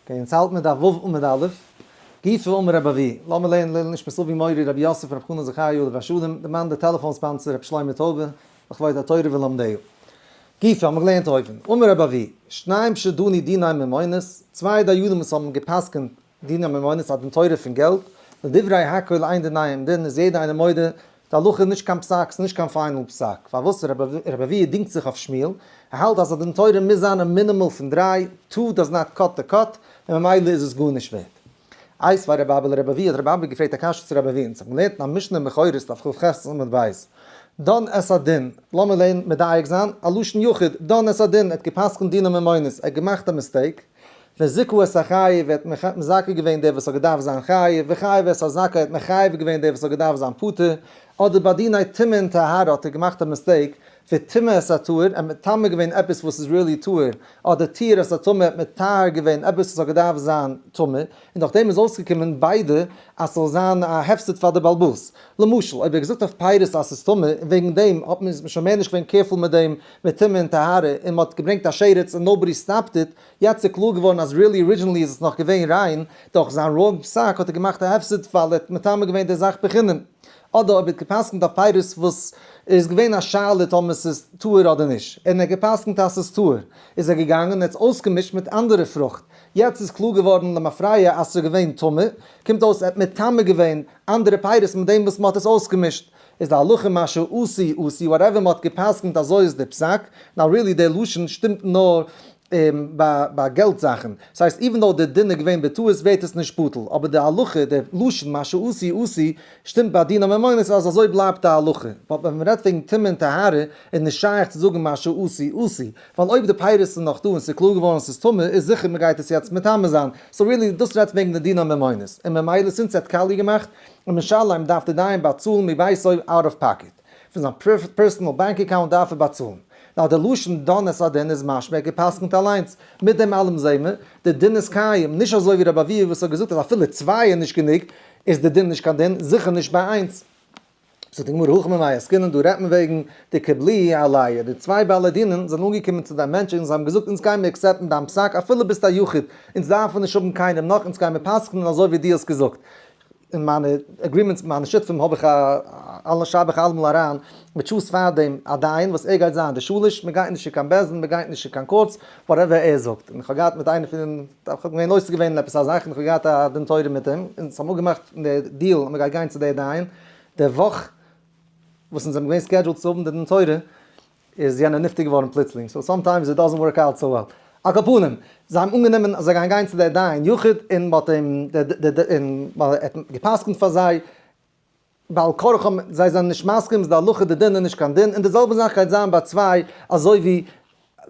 Okay, אונז האלט מיר דף ו' עמוד א', גופא אמר רבי אבהו, לאמיר לערנען לעילוי נשמת אבי מורי רבי יוסף רבי חנן זכרי' עליו השלום, די מאן די טעלעפאן sponsor רבי שלמה טויבער, לכבוד התורה ולומדיה. גופא האבן מיר געלערנט אויבן, אמר רבי אבהו, שניים שדנו דיני ממונות, צוויי דיינים וואס האבן גע'פסק'נט דיני ממונות א דין תורה פון געלט, לדברי הכל אין דיניהם דין איז יעדער איינער מודה, די הלכה איז נישט קיין פסק, ס'איז נישט קיין final פסק, פארוואס רבי אבהו דינגט זיך אויף שמואל, ער האלט אז א דין תורה מוז זיין א minimal פון דריי, two does not cut the cut, און ממילא איז עס גארנישט ווערט. איתיביה רבי אבא לרבי אבהו האט רבי אבא געפרעגט א קשיא צו רבי אבהו, אונז האבן געלערנט אין א משנה אין בכורות דף כ"ח עמוד ב', דן את הדין, לאמיר לערנען מדייק זיין, א לשון יחיד, דן את הדין, ער האט גע'פסק'נט דיני ממונות, ער האט געמאכט א mistake, וזיכה את החייב, ער האט מזכה געווען דער וואס האט געדארפט זיין חייב, וחייב את הזכאי, ער האט מחייב געווען דער וואס האט געדארפט זיין פטור, אדער ביי דיני טומאה און טהרה האט ער געמאכט א mistake, וטמא את הטהור, ער האט מטמא געווען עפעס וואס איז really טהור, אדער טיהר את הטמא, ער האט מטהר געווען עפעס וואס האט געדארפט זיין טמא, און דורך דעם איז אויסגעקומען ביידע אז ס'זאל זיין א הפסד פאר די בעל הבית. למשל, אויב ער האט געזאגט אויף פירות אז ס'איז טמא, און וועגן דעם האט מען איז מען שוין מער נישט געווען careful מיט דעם מיט טומאה און טהרה, און מ'האט געברענגט א שרץ און nobody stopped it, יעצט איז קלאר געווארן אז really originally איז עס נאך געווען ריין, דורך זיין wrong פסק האט ער געמאכט א הפסד ווייל ער האט מטמא געווען די זאך בחינם. אדער אויב ער האט גע'פסק'נט אויף פירות וואס איז געווען א שאלה טאמער ס'איז טהור אדער נישט, און ער האט גע'פסק'נט אז ס'איז טהור, איז ער געגאנגען און ער האט עס אויסגעמישט מיט אנדערע פרוכט, יעצט איז קלאר געווארן למפרע אז ס'איז געווען טמא, קומט אויס ער האט מטמא געווען אנדערע פירות מיט דעם וואס מ'האט עס אויסגעמישט, איז די הלכה מה שעשו עשו, whatever מ'האט גע'פסק'נט אזוי איז די פסק, now really די לשון שטימט נאר ביי געלט זאכן, ס'הייסט even though די דין איז געווען בטעות ווערט עס נישט בטל, אבער די הלכה, די לשון מה שעשו עשו, שטימט ביי דיני ממונות אז אזוי בלייבט די הלכה, but ווען מ'רעדט וועגן טומאה און טהרה איז נישט שייך צו זאגן מה שעשו עשו, ווייל אויב די פירות איז נאך דא און ס'איז קלאר געווארן ס'איז טמא איז זיכער מ'גייט עס יעצט מטמא זיין, so really דאס רעדט וועגן די דיני ממונות, און ממילא since ער האט קאליע געמאכט ומשלם דארף די דיין באצאלן מביתו out of pocket, פון זיין personal bank account דארף ער באצאלן. נאר די לשון דן את הדין איז משמע ער האט גע'פסק'נט אליינס. מיט דעם אלעם זעהן מיר, די דין איז קיים, נישט אזוי ווי רבי אבהו וואס האט געזאגט אז אפילו צוויי איז נישט גענוג, איז די דין נישט קיין דין, זיכער נישט ביי איינס. זאגט די גמרא הכא במאי עסקינן, דא רעדט מען וועגן דקבלוה עליה, די צוויי בעלי דינים זענען אנגעקומען צו דעם מענטש און זיי האבן געזאגט אונז גיימיר accept ן דיין פסק אפילו ביסט א יחיד, אונז דארפן נישט האבן קיינעם נאך, אונז גיימיר פסק'נען אזוי ווי דו האסט געזאגט. אין מיינע agreements מיט מיינע שותפים האב איך א אלע שרייב איך אלעמאל אריין מיט שעות פארדעם א דיין וואס ער גייט זיין די שליש, מען גייט נישט צו קיין בית דין, מען גייט נישט צו קיין courts, whatever ער זאגט. און איך האב געהאט מיט איינער פון, איך האב געווען עוסק געווען אין עפעס א זאך און איך האב געהאט א דין תורה מיט אים, און אונז האבן אפגעמאכט די deal אז מען גייט גיין צו די דיין די וואך וואס אונז זענען געווען scheduled צו האבן די דין תורה, איז יענער נפטר געווארן פלוצלינג, so sometimes it doesn't work out so well. על כל פנים, זיי האבן אנגענומען אז זיי גייען גיין צו דער דיין יחיד און מ'האט אים און מ'האט גע'פסק'נט פאר זיי בעל כרחם, זיי זענען נישט מסכים, איז די הלכה די דין איז נישט קיין דין, און די זעלבע זאך גייט זיין ביי צוויי, אזוי ווי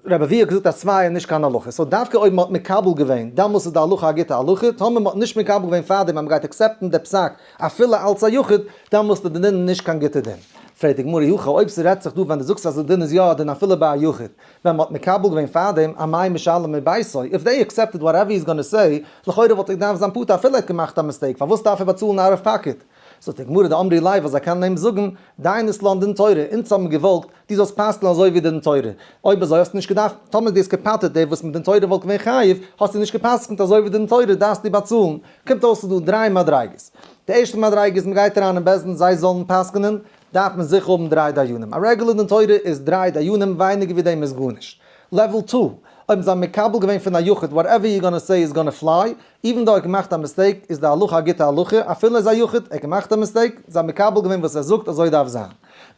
רבי אבהו האט געזאגט אז צוויי איז נישט קיין הלכה, so דווקא אויב מ'האט מקבל געווען, דאמאלס איז די הלכה א גוטע הלכה, טאמער מ'האט נישט מקבל געווען פארדעם אז מ'גייט accept ן די פסק אפילו אלץ א יחיד, דאמאלס איז די דין נישט קיין גוטע דין. פרעגט די גמרא אי הכי אויב ס'רעדט זיך דא ווען דו זאגסט אז די דין איז יא א דין אפילו ביי א יחיד, ווען מ'האט מקבל געווען פארדעם, אמאי משלם מביתו, if they accepted whatever he's gonna say, לכאורה וואלט ער געדארפט זיין פטור אפילו ער האט געמאכט א mistake, פארוואס דארף ער באצאלן out of pocket? זאגט די גמרא דאמרי ליה וואס זיי קענען אים זאגן, דיינית לן דין תורה, אונז האבן געוואלט דו זאלסט פסק'נען אזוי ווי דין תורה, אויב אזוי האסטו נישט געדארפט, טאמער דו האסט געפטר'ט דער וואס מיט דין תורה וואלט געווען חייב, האסטו נישט געפסק'נט אזוי ווי דין תורה, דארפסטו באצאלן. קומט אויס ס'איז דא דריי מדריגות. די ערשטע מדריגה איז מ'גייט אריין אין בית דין זיי זאלן פסק'נען, דארף מען זיכער האבן דריי דיינים. א רעגולער דין תורה איז דריי דיינים, ווייניגער ווי דעם איז גארנישט. level two, אויב זיי האבן מקבל געווען פון א יחיד whatever you gonna say is gonna fly, even though ער האט געמאכט א mistake איז די הלכה א גוטע הלכה, אפילו ער איז א יחיד, ער האט געמאכט א mistake, זיי האבן מקבל געווען וואס ער זאגט אזוי דארף זיין.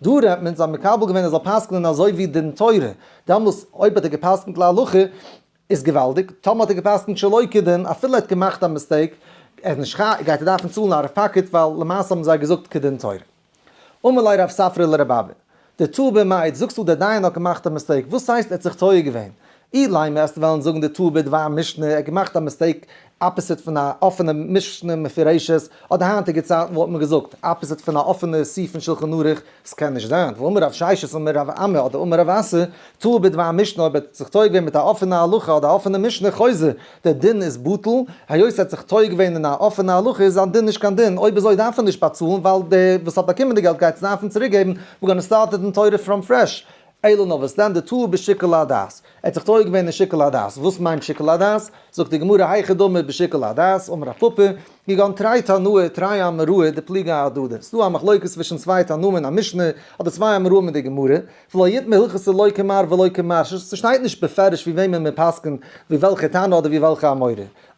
דא רעדט מען זיי האבן מקבל געווען ער זאל פסק'נען אזוי ווי דין תורה, דעמאלס אויב האט ער געפסק'נט להלכה איז געוואלדיג, טאמער האט ער געפסק'נט שלא כדין אפילו ער האט געמאכט א mistake, ער איז נישט חי, גייט ער דארפן צאלן out of pocket ווייל למעשה האבן זיי געזאגט כדין תורה. אמר ליה רב ספרא לרבי אבא, דטעה במאי, זאגסטו דער דיין האט געמאכט א mistake, וואס הייסט ער האט זיך טועה געווען? אילימא וועסטו וועלן זאגן דטעה בדבר משנה, ער האט געמאכט א mistake opposite פון א אפענע משנה מפורשת, אדער היינטיגע צייטן וואלט מען געזאגט opposite פון א אפענע סעיף אין שלחן ערוך, ס'קען נישט זיין, והאמר רב ששת אמר רב אמי אדער אמר רב אסי, טעה בדבר משנה אויב ער האט זיך טועה געווען מיט א אפענע הלכה אדער א אפענע משנה חוזר, דער דין איז בטל, היות ער האט זיך טועה געווען אין א אפענע הלכה איז זיין דין נישט קיין דין, אויב אזוי דארף ער נישט באצאלן ווייל דער וואס האט באקומען די געלט גייט עס דארפן צוריק געבן, we're gonna start the דין תורה from fresh. אלא נאר וואס דען דטעה בשיקול הדעת, ער האט זיך טועה געווען אין שיקול הדעת, וואס מיינט שיקול הדעת? זאגט די גמרא היכי דמי בשיקול הדעת, אמר רב פפא, כגון תרי תנאי תרי אמוראי דפליגי אהדדי, ס'דא א מחלוקת צווישן צוויי תנאים אין א משנה, אדער צוויי אמוראים אין די גמרא, ולא איתמר הלכתא לא כמר ולא כמר, ס'שטייט נישט בפירוש ווי וועמען מען פסק'נט, ווי וועלכע תנא אדער ווי וועלכע אמורא.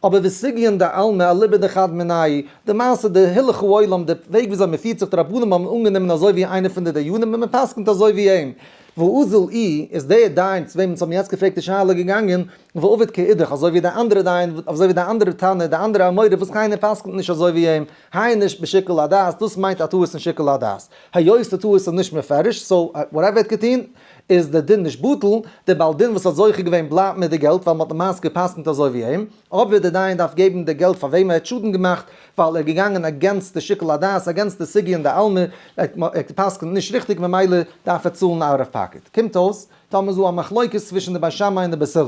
אבער וסגיון דעלמא אליבא דחד מינייהו, די מעשה די הילוך העולם די וועג וויאזוי מען פירט זיך די רבנים האבן אנגענומען אזוי ווי איינער פון די דיינים און מען פסק'נט אזוי ווי אים. ואזיל איהו איז דער דיין צו וועמען ס'האבן יעצט געפרעגט די שאלה געגאנגען, ועביד כאידך אזוי ווי די אנדערע דיין אזוי ווי די אנדערע תנא די אנדערע אמורא וואס קיינער פסק'נט נישט אזוי ווי אים, היינו בשיקול הדעת, דאס מיינט א טעות אין שיקול הדעת. היות די טעות איז נישט מפרש, so whatever ער האט געטון, איז די דין נישט בטל, דער בעל דין וואס האט זוכה געווען בלייבט מיט די געלט ווייל מ'האט למעשה גע'פסק'נט אזוי ווי אים, אבער דער דיין דארף געבן די געלט פאר וועם ער האט שאדן געמאכט, ווייל ער איז געגאנגען against די שיקול הדעת, against די סוגיא אין די עלמא, ער האט גע'פסק'נט נישט ריכטיג ממילא דארף ער צאלן out of pocket. קומט אויס, טאמער איז דא א מחלוקת צווישן די בית שמאי און די בית הלל,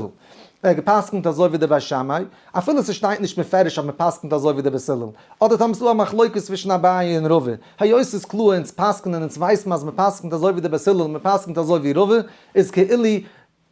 ער האט גע'פסק'נט אזוי ווי די בית שמאי, אפילו ס'שטייט נישט מפרש אז מ'פסק'נט אזוי ווי די בית הלל, אדער טאמער ס'דא א מחלוקת צווישן אביי און רבא, היות ס'איז קלאר אונז פסק'נען אונז ווייסן אז מ'פסק'נט אזוי ווי די בית הלל און מ'פסק'נט אזוי ווי רבא, איז כאילו ער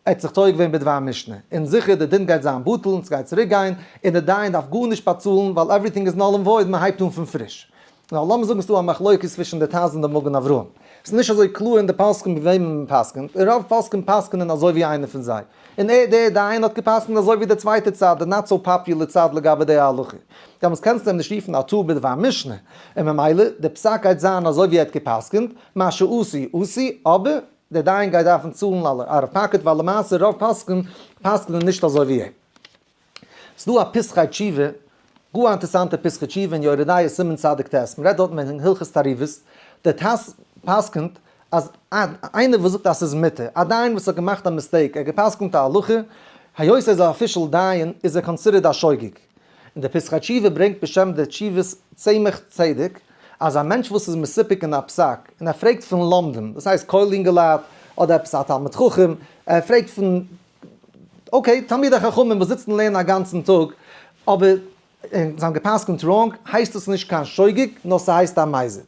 האט זיך טועה געווען בדבר משנה, און זיכער די דין גייט זיין בטל און ס'גייט צוריק גיין, און די דיין דארף גארנישט באצאלן ווייל everything איז null and void, מ'הייבט אן פון פריש. נאר לאמיר זאגן ס'דא א מחלוקת צווישן די ט"ז און די מגן אברהם. ס'איז נישט אזוי קלאר אין די פוסקים ווי וועמען מ'פסק'נט, און רוב פוסקים פסק'נען אזוי ווי איינער פון זיי. און ער דער דיין האט געפסק'נט אזוי ווי דער צווייטער צד, די not so popular צד לגבי די הלכה. דעמאלטס קענסטו אים נישט רופן א טועה בדבר משנה. און ממילא, די פסק גייט זיין אזוי ווי ער האט געפסק'נט, מה שעשו עשו, אבער דער דיין גייט דארפן צאלן out of pocket ווייל למעשה רוב פוסקים פסק'נען נישט אזוי ווי אים. ס'דא א פתחי תשובה, גאר א אינטערסאנטע פתחי תשובה אין יורה דעה סימן צדיק ט', מ'רעדט דארטן וועגן הלכות תערובות, דער ט"ז פסק'נט אז איינער וואס זאגט אז ס'איז מותר, א דיין וואס האט געמאכט א mistake, ער האט געפסק'נט א הלכה, היות ער איז א official דיין איז ער considered א שוגג. און דער פתחי תשובה ברענגט בשם דער תשובת צמח צדק, אז א מענטש וואס איז מסופק אין א פסק, און ער פרעגט פון לומדים, דאס הייסט כולל אינגעלייט, אדער עפעס א תלמיד חכם, ער פרעגט פון okay, תלמידי חכמים וואס זיצן לערנען א גאנצן טאג, אבער זיי האבן גע'פסק'נט wrong, הייסט עס נישט קיין שוגג, נאר ס'הייסט א מזיד.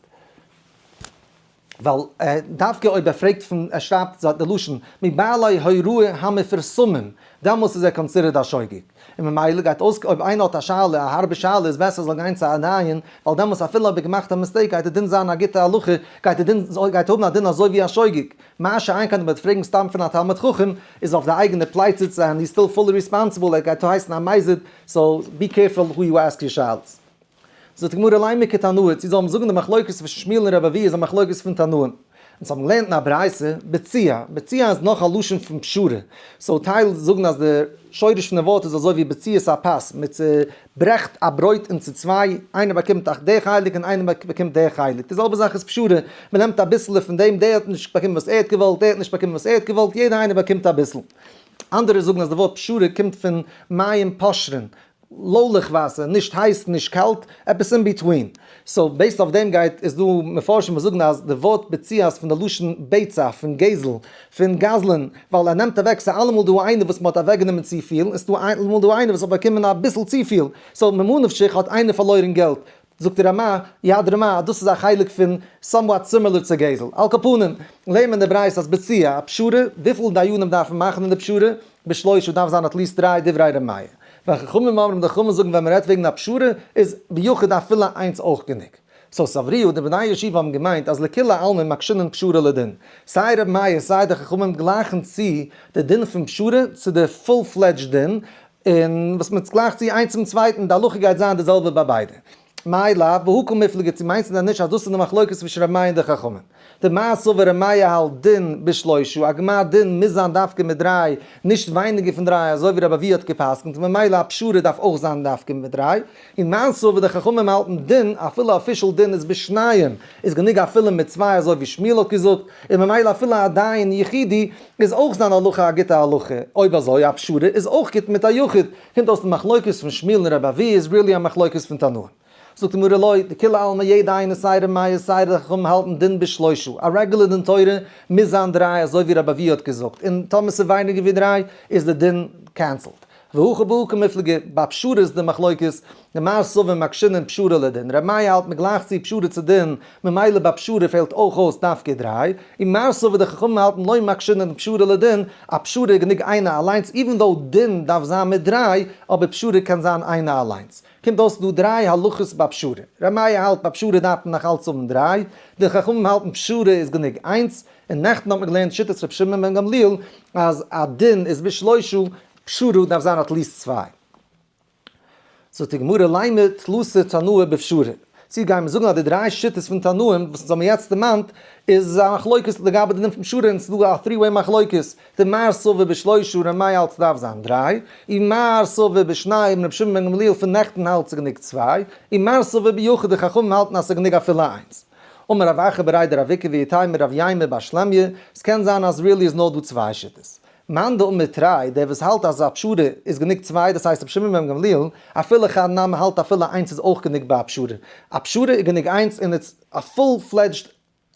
ווייל דווקא אויב ער פרעגט פון, ער שרייבט די לשון, מבעלי הוראה המפורסמים, דעמאלס איז ער considered א שוגג. און ממילא גייט אויס אויב איינער האט א שאלה, א הארבע שאלה, איז בעסער ער זאל גיין צו א דיין, ווייל דעמאלס אפילו אויב ער געמאכט א mistake גייט די דין זיין א גוטע הלכה, גייט די דין גייט האבן א דין אזוי ווי א שוגג. מה שאין כן אויב מ'וועט פרעגן סתם פון א תלמיד חכם, איז אויף די אייגענע פלייצע צו זיין, he's still fully responsible, ער גייט הייסן א מזיד, so be careful who you ask your שאלות. זאגט די גמרא לימא כתנאי, צו זאל מען זאגן די מחלוקת צווישן שמואל און רבי אבהו איז א מחלוקת פון תנאים. אונז האבן געלערנט אין א ברייתא, בציעה, בציעה איז נאך א לשון פון פשרה, so טייל זאגן אז די שורש פון די ווארט איז אזוי ווי בציעת הפת, מען צוברעכט א ברויט אין צו צוויי, איינער באקומט די חלק און איינער באקומט די חלק, די זעלבע זאך איז פשרה, מען נעמט אביסעלע פון דעם, דער האט נישט באקומען וואס ער האט געוואלט, דער האט נישט באקומען וואס ער האט געוואלט, יעדער איינער באקומט אביסל. אנדערע זאגן אז די ווארט פשרה קומט פון מים פושרין, לוילעך וואסער, נישט הייס נישט קאלט, עפעס in between. so based אויף דעם גייט, איז דא מפרשים וואס זאגן אז די ווארט בציעה איז פון די לשון בצע, פון גזל, פון גזל'ן, ווייל ער נעמט אוועק, ס'איז אלעמאל דא איינער וואס מ'האט אוועקגענומען צופיל, און ס'איז דא אלעמאל דא איינער וואס האט באקומען אביסל צופיל, so ממה נפשך האט איינער פארלוירן געלט, זאגט די רמ"א, יד רמ"א, אז דאס איז א חלק פון somewhat similar צו גזל. על כל פנים, לערנט מען די ברייתא אז בציעה, א פשרה, וויפיל דיינים דארפן מאכן אין די פשרה? בשלושה דארף זיין at least דריי דברי ר' מאיר. וחכמים אומרים די חכמים זאגן ווען מען רעדט וועגן א פשרה איז ביחיד אפילו איינס אויך גענוג. so סברוה די בני ישיבה האבן געמיינט אז לכולי עלמא מקשינן פשרה לדין. סיי ר' מאיר סיי די חכמים גלייכן צו די דין פון פשרה צו די full fledged דין און וואס מען גלייכט צו איינס צום צווייטן די הלכה גייט זיין די זעלבע ביי ביידע. מאי לאו, והא קא מיפלגי צו מיינסטו דען נישט אז דאס איז די מחלוקת צווישן ר' מאיר און די חכמים? דמר סבר ר' מאיר האלט דין בשלושה, א גמר דין מוז זיין דווקא מיט דריי, נישט ווייניגער פון דריי אזוי ווי רבי אבהו האט גע'פסק'נט, ממילא א פשרה דארף אויך זיין דווקא מיט דריי, און מר סבר די חכמים האלטן דין, אפילו official דין איז בשניים, איז גענוג אפילו מיט צוויי אזוי ווי שמואל האט געזאגט, און ממילא אפילו א דיין יחידי איז אויך זיין הלכה א גוטע הלכה, אויב אזוי א פשרה איז אויך גוט מיט א יחיד, קומט אויס די מחלוקת פון שמואל און רבי אבהו איז really א מחלוקת פון תנאים. זאגט די גמרא לא, דכולי עלמא יעדע איינער סיי ר' מאיר סיי די חכמים האלטן דין בשלושה, א רעגולער דין תורה מוז זיין דריי אזוי ווי רבי אבהו האט געזאגט, און טאמער ס'איז ווייניגער ווי דריי איז די דין cancelled. והכא בהא קמיפלגי, ביי פשרה איז די מחלוקת, דמר סבר מקשינן פשרה לדין, ר' מאיר האלט מ'גלייכט צו פשרה צו דין, ממילא ביי פשרה פעלט אויך אויס דווקא דריי, און מר סבר די חכמים האלטן לא מקשינן פשרה לדין, א פשרה איז גענוג איינער אליינס even though דין דארף זיין מיט דריי, אבער פשרה קען זיין איינער אליינס. קומט אויס ס'דא דריי הלכות ביי פשרה. ר' מאיר האלט ביי פשרה דארף מען נאך אלץ האבן דריי, די חכמים האלטן פשרה איז גענוג איינס, און נעכטן האט מען געלערנט שיטת ר' שמעון בן גמליאל אז א דין איז בשלושה, פשרה דארף זיין at least צוויי. זאגט די גמרא לימא תלתא תנאי בפשרה. צו גייען מיר זאגן אז די דריי שיטות פון תנאים וואס אונז האבן יעצט דערמאנט איז א מחלוקת לגבי די דין פון פשרה און ס'איז דא א three way מחלוקת, דמר סבר בשלושה ר' מאיר האלט ס'דארף זיין דריי, און מר סבר בשניים ר' שמעון בן גמליאל פון נעכטן האלט ס'גענוג צוויי, און מר סבר ביחיד די חכמים האלטן אז ס'גענוג אפילו איינס. אמר רב אחא בריה דרב איקא ואיתימא רב יימר בר שלמיא, ס'קען זיין אז really איז נאר דא צוויי שיטות. מאן דאמר תרי, דער וואס האלט אז א פשרה איז גענוג צוויי, דאס הייסט רבי שמעון בן גמליאל, אפילו חד נמי האלט אפילו איינס איז אויך גענוג ביי א פשרה. א פשרה איז גענוג איינס און it's א full fledged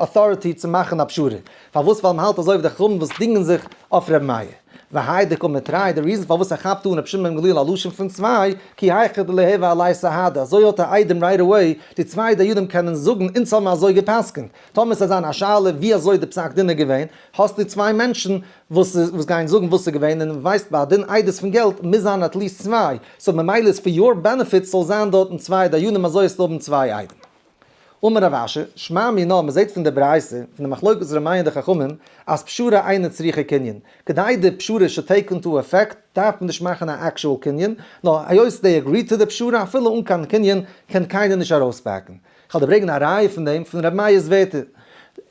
authority צו מאכן א פשרה. פארוואס? ווייל מ'האלט אזוי ווי די חכמים וואס דינגען זיך אויף ר' מאיר. והאי דקאמר תרי, די reason פארוואס ער כאפט אן רבי שמעון בן גמליאל א לשון פון צוויי, כי היכי דליהוי עליה סהדא, אזוי האט ער עדים right away, די צוויי דיינים קענען זאגן אונז האבן אזוי גע'פסק'נט. טאמער ס'זאל זיין א שאלה ווי אזוי די פסק דין איז געווען, האסטו צוויי מענטשן וואס וואס גייען זאגן וואס איז געווען, און ווייסט ביי א דין עדות פון געלט מוז זיין at least צוויי, so ממילא איז for your benefit זאל זיין דארטן צוויי דיינים אזוי וועסטו האבן צוויי עדים. אמר רב אשי, שמע מינה, מ'זעט פון די ברייתא, פון די מחלוקת ר' מאיר און די חכמים, אז פשרה אינה צריכה קנין. כדי די פשרה should take into effect, דארף מען נישט מאכן א actual קנין, נאר היות they agreed to די פשרה אפילו אן קיין קנין, קען קיינער נישט ארויסבעקן. כ'וועל דיר ברענגען א ראיה פון דעם פון ר' מאיר'ס ווערטער.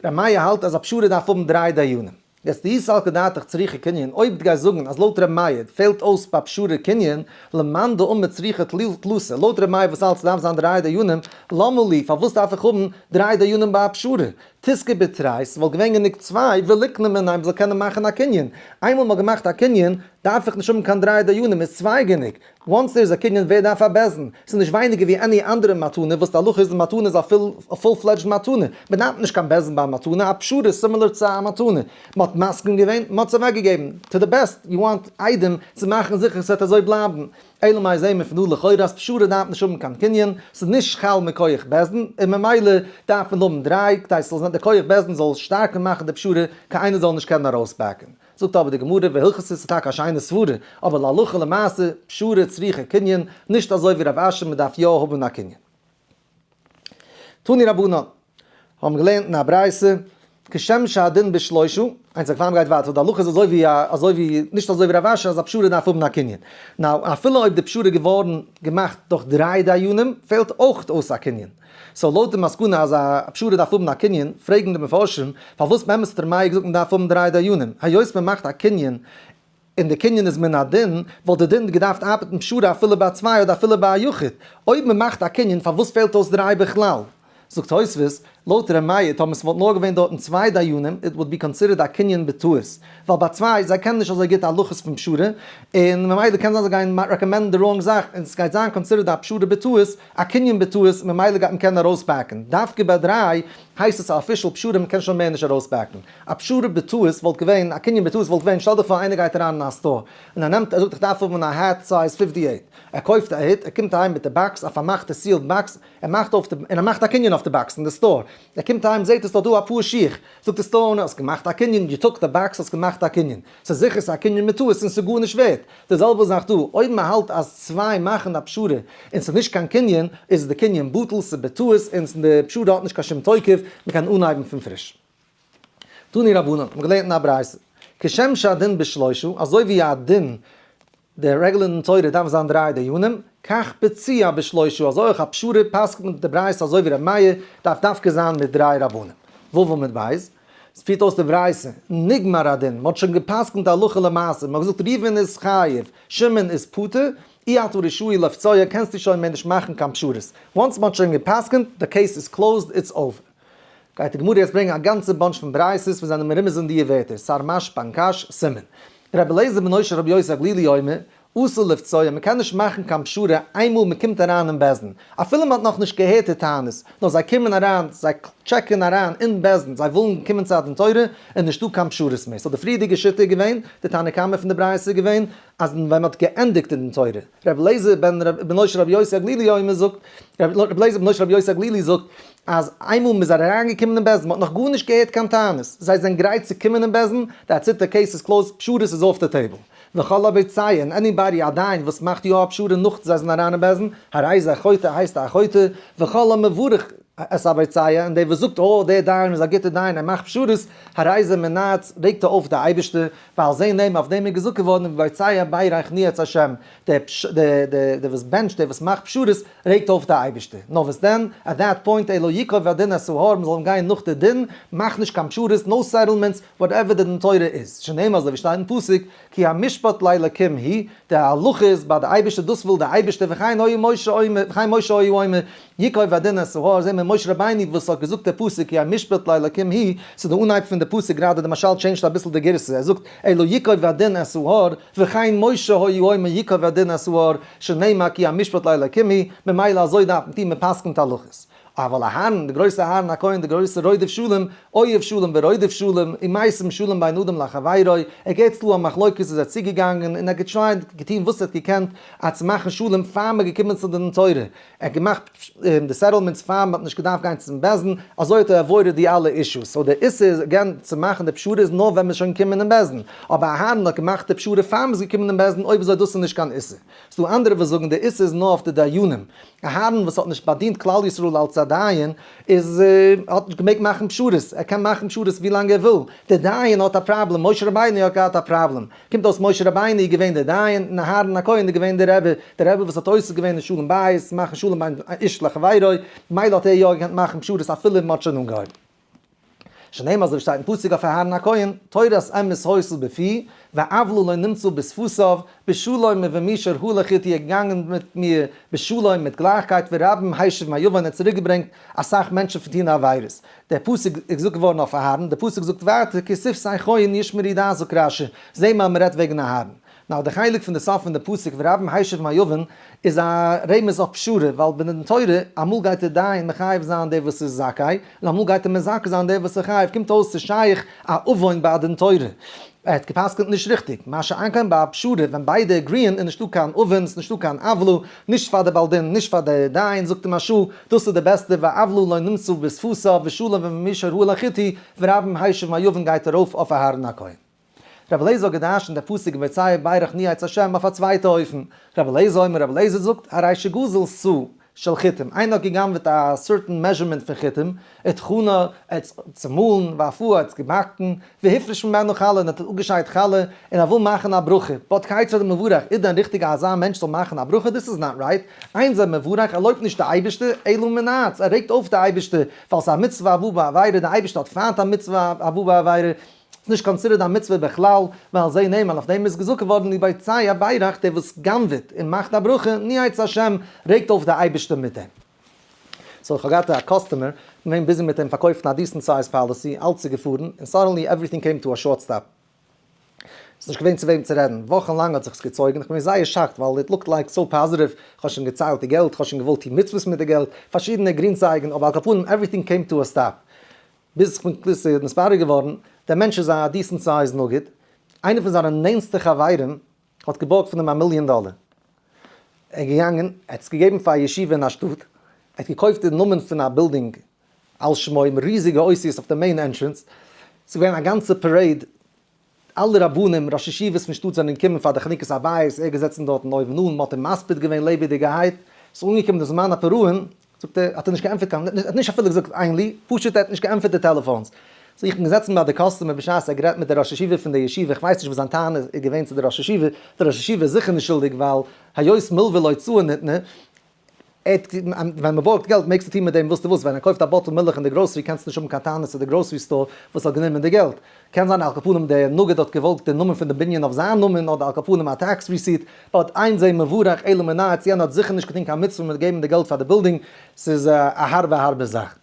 ר' מאיר האלט אז א פשרה דארף האבן דריי דיינים. יעצט דאי סלקא דעתך צריכה קנין, אויב דו גייסט זאגן אז לויט ר' מאיר פעלט אויס ביי פשרה קנין, למאן דאמר צריכה תלתא, לויט ר' מאיר וואס האלט ס'דארף זיין דריי דיינים, למה לי, פארוואס דארף איך האבן דריי דיינים ביי א פשרה? תיזכי בתרי, ס'וואלט געווען גענוג צוויי, וליקני מיניה מ'זאל קענען מאכן א קנין. איינמאל מ'האט געמאכט א קנין, דארף איך נישט האבן קיין דריי דיינים, איז צוויי גענוג. once there איז א קנין ווער דארף א בית דין? ס'איז נישט ווייניגער ווי any אנדערע מתנה וואס די הלכה איז די מתנה איז א full fledged מתנה, מען דארף נישט קיין בית דין ביי א מתנה, א פשרה איז similar צו א מתנה, מען האט מסכים געווען, מען האט עס אוועק געגעבן, to the best you want עדים צו מאכן זיכער ס'וועט אזוי בלייבן, אלא מאי זעהן מיר פון דא לכאורה אז פשרה דארף נישט האבן קיין קנין, ס'איז נישט חל מכח בית דין, און ממילא דארף מען האבן דריי כדי ס'זאל זיין די כח בית דין זאל שטארקער מאכן די פשרה קיינער זאל נישט קענען ארויסבעקן. זאגט אבער די גמרא והלכתא ס'איז טאקע א שיינע סברה, אבער להלכה למעשה פשרה צריכה קנין, נישט אזוי ווי רב אשי מ'דארף יא האבן א קנין. תנו רבנן, האבן געלערנט אין א ברייתא, כשם שהדין בשלושה, איינס א גייט ווייטער, די הלכה איז אזוי ווי אזוי ווי נישט אזוי ווי רב אשי אז א פשרה דארף האבן א קנין. now אפילו אויב די פשרה איז געווארן געמאכט דורך דריי דיינים פעלט אויך אויס א קנין. so לויט די מסקנא אז א פשרה דארף האבן א קנין, פרעגן די מפרשים, פארוואס באמת האט ר' מאיר געזאגט מען דארף האבן דריי דיינים? היות מען מאכט א קנין און די קנין איז מן הדין, וואלט די דין געדארפט ארבעטן פשרה אפילו ביי צוויי אדער אפילו ביי א יחיד. אויב מען מאכט א קנין פארוואס פעלט אויס דריי בכלל? זאגט תוספות, לויט ר' מאיר טאמער ס'וואלט נאר געווען דארטן צוויי דיינים it would be considered א קנין בטעות, ווייל ביי צוויי זיי קענען נישט אזוי גוט הלכות פון פשרה, און ממילא קען זיין זיי גייען רעקאמענדן די wrong זאך און ס'גייט זיין considered א פשרה בטעות, א קנין בטעות, ממילא גייט מען קענען ארויסבעקן. דווקא ביי דריי הייסט עס א official פשרה מ'קען שוין מער נישט ארויסבעקן. א פשרה בטעות וואלט געווען, א קנין בטעות וואלט געווען, שטעל דיך פאר איינער גייט אריין אין א store און ער נעמט ער זאגט איך דארף האבן א hat size 58, ער קויפט א הוט, ער קומט אהיים מיט די box, א פארמאכטע sealed box, ער מאכט אויף די, און ער מאכט א קנין אויף די box אין די store, ער קומט אהיים זעהט עס דארט דא אפאר שיך, זאגט די store owner האסט געמאכט א קנין, you took the box האסט געמאכט א קנין, ס'איז זיכער ס'איז א קנין מיט טעות און ס'איז גארנישט ווערט, די זעלבע זאך דא, אויב מען האלט אז צוויי מאכן א פשרה און ס'איז נישט קיין קנין, איז די קנין בטל, ס'איז בטעות און די פשרה האט נישט קיין שום תוקף, מען קען אנהייבן פון פריש. תנו רבנן, מ'האט געלערנט אין א ברייתא, כשם שהדין בשלושה, אזוי ווי א דין די רעגל אין תורה דארף זיין דריי דיינים, כך פציעה בשלושה, אזוי אויך א פשרה פסק'נט די ברייתא אזוי ווי ר' מאיר, דארף דווקא זיין מיט דריי רבנים. ו' עמוד ב', עס פירט אויס די ברייתא, נגמר הדין, מען האט שוין געפסק'נט הלכה למעשה, מען האט געזאגט ראובן איז חייב, שמעון איז פטור, אי אתה רשאי לפצוע, קענסטו שוין מער נישט מאכן קיין פשרות, once מען האט שוין געפסק'נט, די case איז closed, it's over. גייט די גמרא יעצט ברענגען א גאנצע bunch פון ברייתות וואס זענען מרומז אין דיע ווערטער, סר מש פנקש, סימן. רבי אליעזר בנו של רבי יוסי הגלילי אומר, אסור לבצוע, מען קען נישט מאכן קיין פשרה איינמאל מען קומט אריין אין בית דין, אפילו מען האט נאכנישט געהערט די טענות, נאר זיי קומען אריין, זיי check ן אריין אין בית דין, זיי ווילן קומען צו א דין תורה, איז נישטא קיין פשרות מער. so די פריערדיגע שיטה איז געווען, די תנא קמא פון די ברייתא איז געווען, אז ווען מען האט געענדיגט אין דין תורה, רבי אליעזר בן בנו של רבי יוסי הגלילי אומר זאגט, רבי אליעזר בנו של רבי יוסי הגלילי זאגט, אז איינמאל מען איז אריינגעקומען אין בית דין, מען האט נאך גארנישט געהערט קיין טענות, זיי זענען גרייט צו קומען אין בית דין, that's it, די case איז closed, פשרות איז off די table. וכל הבוצע, און anybody א דיין וואס מאכט יא א פשרה נאך זיי זענען אריין אין בית דין, הרי זה חוטא הייסט א חוטא, וכל המברך את הבוצע, און דער וואס זאגט אה דער דיין איז א גוטער דיין ער מאכט פשרות, הרי זה מנאץ, רעגט ער אויף די אייבערשטער, ועל זה נאמר אויף דעם איז געזאגט געווארן ובוצע ברך נאץ השם, דער וואס בענטשט דער וואס מאכט פשרות רעגט אויף די אייבערשטער, נאר וואס דען, at that point אלא יקוב הדין את ההר, מען זאל גיין נאך די דין, מאך נישט קיין פשרות, no settlements, whatever די דין תורה איז, שנאמר אזוי ווי שטייט אין פסוק, כי המשפט לאלקים הוא, די הלכה איז ביי די אייבערשטער, דאס וויל די אייבערשטער, וכן היה משה אומר, וכן משה היה אומר, יקוב הדין את ההר, זעהן מיר משה רבינו וואס האט געזאגט די פסוק כי המשפט לאלקים הוא, ס'איז די אנהייב פון די פסוק, גראדע די מהרש"ל change ט אביסל די גירסא, ער זאגט אלא יקוב הדין את ההר, וכן משה היה אומר יקוב הדין את ההר, שנאמר כי המשפט לאלקים הוא, ממילא אזוי דארף מען טון, מען פסק'נט הלכות. אבל אהרן, די גרויסע אהרן הכהן, די גרויסע רודף שלום, אוהב שלום ורודף שלום, ומשים שלום בין אדם לחבירו, ער געבט צו א מחלוקת איז ער צוגעגאנגען און ער האט גע try ט, געטון וואס ער האט געקענט אז צו מאכן שלום פאר מען איז געקומען צו דין תורה, ער האט געמאכט די settlements פאר מען האט נישט געדארפט גיין צום בית דין, אזוי האט ער avoided די אלע issues, so די איסור איז again צו מאכן די פשרה איז נאר ווען מען איז שוין געקומען אין בית דין, אבער אהרן האט געמאכט די פשרה פאר מען איז געקומען אין בית דין, אויב אזוי דאס איז נישט קיין איסור. ס'דא אנדערע וואס זאגן די איסור איז נאר אויף די דיינים, אהרן וואס האט נישט באדינט כלל ישראל אלס א דיין איז האט נישט געמעגט מאכן פשרות, ער קען מאכן פשרות ווי לאנג ער וויל, די דיין האט א פראבלעם, משה רבינו האט געהאט א פראבלעם, קומט אויס משה רבינו איז געווען די דיין און אהרן הכהן איז געווען די רבי, די רבי וואס האט עוסק געווען אין שלום בית, מאכן שלום בין איש לחבירו, מילא האט ער יא געקענט מאכן פשרות אפילו מען האט שוין אנגעהויבן. שנאמר אזוי שטייט אין פסוק אויף אהרן הכהן, תורת אמת היתה בפי, ועוולה לא נמצא בשפתיו, בשלום ובמישר הלך איתי ער געגאנגען מיט מיר בשלום מיט גלייכקייט ורבים השיב מעון ער האט צוריק געברענגט אסאך מענטשן פון טון עבירות. דער פסוק איז געזאגט געווארן אויף אהרן, דער פסוק זאגט ווייטער כי שפתי כהן ישמרו דעת זאגט רש"י, זעה מיר אז מען רעדט וועגן אהרן. נאר די חלק פון די סוף פון די פסוק ורבים השיב מעון איז א רמז אויף פשרה, ווייל בדין תורה אמאל גייט דער דיין מחייב זיין דער וואס איז זכאי, און אמאל גייט ער מזכה זיין דער וואס איז חייב, קומט אויס ס'איז שייך א עוון ביי א דין תורה. ער האט גע'פסק'נט נישט ריכטיג. מה שאין כן ביי א פשרה ווען ביידע agree ען איז נישטא קיין עוון, ס'איז נישטא קיין עוולה, נישט פאר די בעל דין נישט פאר די דיין, זאגט די מהרש"ל, דאס איז די בעסטע ועוולה לא נמצא בשפתיו בשלום ובמישר הלך איתי, ורבים השיב מעון גייט ארויף אויף אהרן הכהן. רבי אליעזר האט געדרשנט דער פסוק ובוצע ברך נאץ השם אויף א צווייטע אופן. רבי אליעזר אומר, רבי אליעזר זאגט, הרי שגזל סאה של חיטים, איינער האט גע'גנב'עט א certain measurement פון חיטים, וטחנה, ער האט עס צומאלן, ואפאה, ער האט עס געבאקן, והפריש ממנה חלה, און ער האט אפגעשיידט חלה, און ער וויל מאכן א ברכה. but כיצד מברך, איז דען ריכטיג אז אזא מענטש זאל מאכן א ברכה? This is not right. אין זה מברך, ער לויבט נישט די אייבערשטער, אלא מנאץ, ער רעגט אויף די אייבערשטער, ווייל ס'איז א מצוה הבאה בעבירה, די אייבערשטער האט פיינט א מצוה הבאה בעבירה, ס'איז נישט considered א מצוה בכלל, ועל זה נאמר, אויף דעם איז געזאגט געווארן ובוצע ברך דער וואס גנב'עט און מאכט א ברכה, ניאץ השם, רעגט אויף דער אייבערשטער מיט דעם. so איך האב געהאט א customer, געווען busy מיט אים פארקויפן א decent size policy, אלץ איז געפארן, און suddenly everything came to a short stop. ס'איז נישט געווען צו וועם צו רעדן, וואכן לאנג האט זיך עס געצויגן, איך בין געווען זייער shocked ווייל it looked like so positive, איך האב שוין געציילט די געלט, איך האב שוין געוואלט טון מצוות מיט די געלט, פארשידענע גרינצייגן, אבער על כל פנים everything came to a stop. ביז כ'בין קלוס נתברר געווארן, דער מענטש איז א decent size נגיד, איינער פון זיינע נענסטע חברים האט געבארגט פון אים א מיליאן דאלער, ער איז געגאנגען, ער האט עס געגעבן פאר א ישיבה אין א שטאט, ער האט געקויפט די נאמען פון א בילדינג על שמו מיט ריזיגע אותיות אויף די main entrance, ס'איז געווען א גאנצע parade, אלע רבנים, ראשי ישיבות פון שטאט זענען געקומען פאר די חנוכת הבית, ער געזעצן דארטן אויבן אן, מ'האט אים מספיד געווען לעבעדיגערהייט, ס'איז אנגעקומען די זמן הפירעון, זאגט ער, האט ער נישט געענטפערט קיין, ער האט נישט אפילו געזאגט אין לי, פשוט ער האט נישט געענטפערט די טעלעפאנס. so איך בין געזעצן ביי די customer בשעת ער האט גערעדט מיט די ראש ישיבה פון די ישיבה, איך ווייס נישט וואס זיין טענה איז געווען צו די ראש ישיבה, די ראש ישיבה איז זיכער נישט שולדיג ווייל היות מלווה להוצאה ניתנה, ער האט, ווען מען בארגט געלט מעגסטו טון מיט דעם וואס דו ווילסט, ווען ער קויפט א bottle מילך אין די גראסערי קענסטו נישט האבן קיין טענות צו די grocery store וואס האט גענומען די געלט. קען זיין על כל פנים דער נגיד האט געוואלט די נאמען פון די בנין אויף זיין נאמען אדער על כל פנים א tax receipt, but אין זה מברך אלא מנאץ, יענער האט זיכער נישט געטון קיין מצוה מיט געבן די געלט פאר די בילדינג, ס'איז א הארבע הארבע זאך.